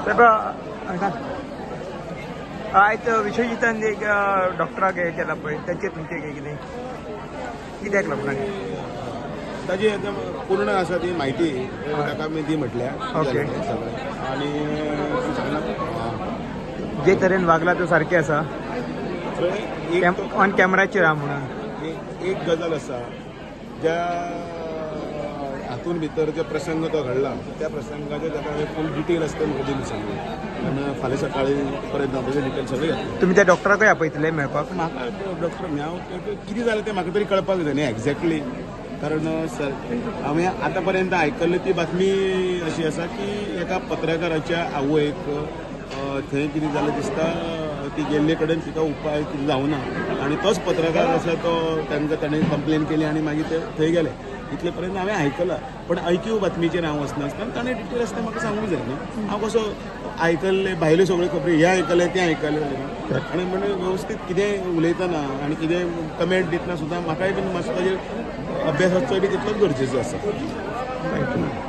साहेब, आयज विश्वजितान एक डॉक्टराक हे केला पळय, ताचेर तुमचें कितें कित्याक लागून? ताजी एकदम पूर्ण आसा ती म्हायती ताका आमी दी म्हटल्या. ओके. सगळें आनी सांगला. जे तरेन वागला तो सारकें आसा? थंय एक ऑन कॅमेराचेर आहा म्हणून. एक एक गजाल आसा, ज्या हातून भितर जे प्रसंग तो घडला त्या प्रसंगाचे ताका हांवें फूल डिटेल आसता म्हाका दिली सांगली आनी फाल्यां सकाळी परत ताचे डिटेल सगळे येतले. तुमी त्या डॉक्टराकूय आपयतले मेळपाक? म्हाका डॉक्टर हांव कितें जालें तें म्हाका तरी कळपाक जाय न्ही एक्झॅक्टली, कारण सर हांवें आतां पर्यंत आयकल्ली ती बातमी अशी आसा की एका पत्रकाराच्या आवयक थंय कितें जालें दिसता, ती गेल्ले कडेन तिका उपाय कितें जावना आनी तोच पत्रकार आसा तो तांकां ताणें कंप्लेन केली आनी मागीर ते थंय गेले. इतले पर्यंत हांवें आयकलां, पण ऐकीव बातमीचेर हांव वचनासतना ताणें डिटेल आसता म्हाका सांगूंक जाय न्ही. हांव कसो आयकल्ले भायल्यो सगळ्यो खबरी हें आयकलें तें आयकलें आनी म्हणजे वेवस्थीत कितेंय उलयतना आनी कितेंय कमेंट दितना सुद्दां म्हाकाय बीन मातसो ताजेर अभ्यास आसचो बी तितलोच गरजेचो आसा. Thank you.